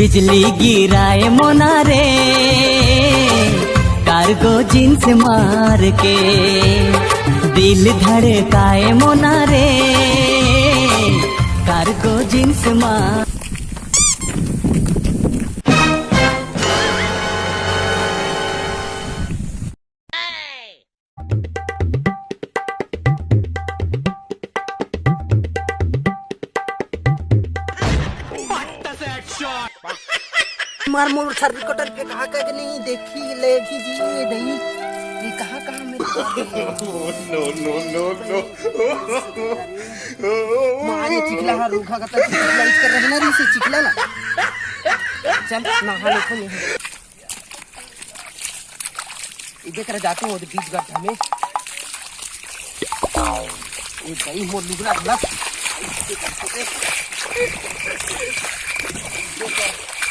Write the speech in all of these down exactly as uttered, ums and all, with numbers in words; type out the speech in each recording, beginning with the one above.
बिजली गिराए मोना रे, कार्गो जींस मार के, दिल धड़काए मोना रे, कार्गो जींस मार। मार मोर सर्विस कटर के कहा का नहीं देखी ले जी जी ये दही। ये कहाँ कहाँ में? No, no, no, no। मार ये चिखला हा रूखा का तक चिखला इस कर रहना रही से चिखला ना। चल नहा ले को नहीं। इधर कर जाते हैं उधर बीच गड्ढा में। ये भाई मोर लुगना गलत।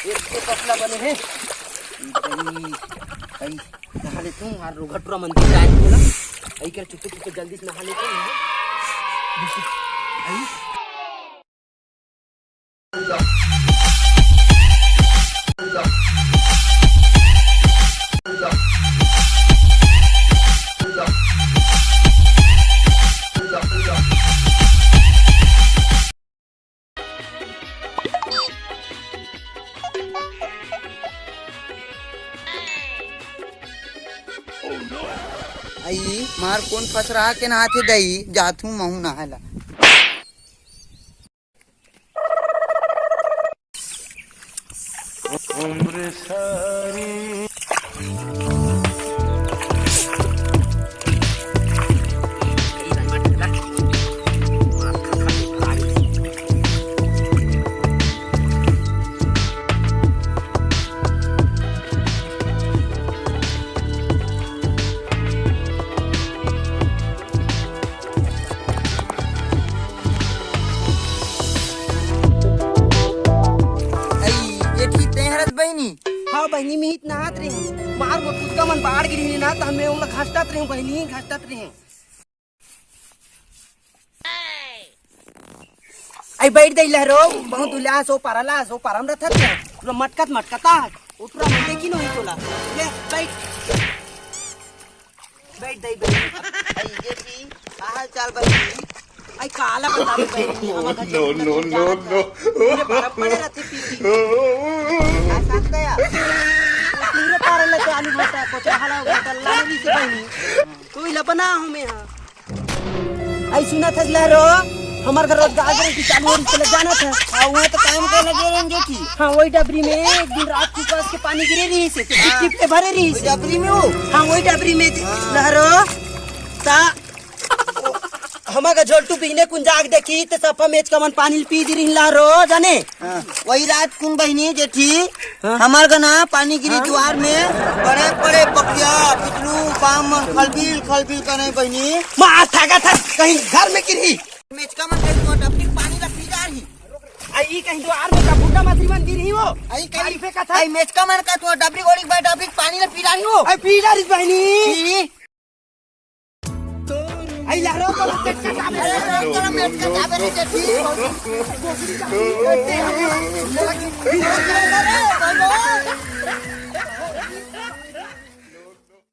एक तो पतला बने हैं। भाई, भाई, नहा लेते हैं यार, रोगटुरा मंदिर जाए बोला। भाई कर चुपके चुपके जल्दी से नहा लेते हैं। भाई। आई मार कोन फसरा के नहाथे दई, जाथू महू नहाय ला। आई, ये ठीक तैं हरस बहिनी? हाँ बहिनी, मैं ही नहात रही। मार मोर कुत्ता मन बाढ़ गिरी ना, त मैं ओला घसटत रही बहिनी, घसटत रही। आई बैठ दई लहरो, बहुत उल्लास हो पारला, सो पारम रथत है। पूरा मटकत मटकता, उठरा मन देखी नहीं तोला। ले, बैठ। बैठ दई, बैठ। आई, ये की, का हाल चाल बहिनी? आई, काला बता दे बहिनी, हम घर No, no, no, no। पूरे बर्फ पड़े रहते पीती। आ सकता है। पूरे पारला तो आलू भट्टा, कोचरा हला भट्टा, लाने नहीं से बहिनी। कोई लपना हूँ मैं हाँ। आई सुना था लहरो, हमार घर रोजगार करे की चालू हो रही, चले जाना था। हाँ, वहाँ तो काम करना दे रहे हैं जेठी। हाँ, वही डबरी में एक दिन रात को कस के पानी गिरे रही से, तो हाँ। टिप टिप के भरे रही से। डबरी में हो? हाँ, वही डबरी में हाँ। लहरो, ता हमार का झोलटू बिहने कुन जाग देखी, ते सफा मेच का मन पानी पी दी रही लहरो, जाने? हाँ, वही रात कुन बहिनी जेठी, हाँ? हमार गना पानी गिरी हाँ? जुआर में, बड़े बड़े बकिया, पितलू, पाम, खलबिल, खलबिल करे बहिनी। मार थाका था, कहीं घर में गिरी। मेचका मन कहीं तो डबरी पानी ला पी जा रही। आई कहीं दुआर में का बूढ़ा मछली मन गिरी हो। आई कहीं आई फेंका था। आई मेचका मन का तो डबरी ओड़ी बा, डबरी पानी ला पी जा रही हो। आई पी जा रही बहिनी। पी। आई लहरो को मेचका चाबे। अरे, चलो, मेचका चाबे रे, ठीक।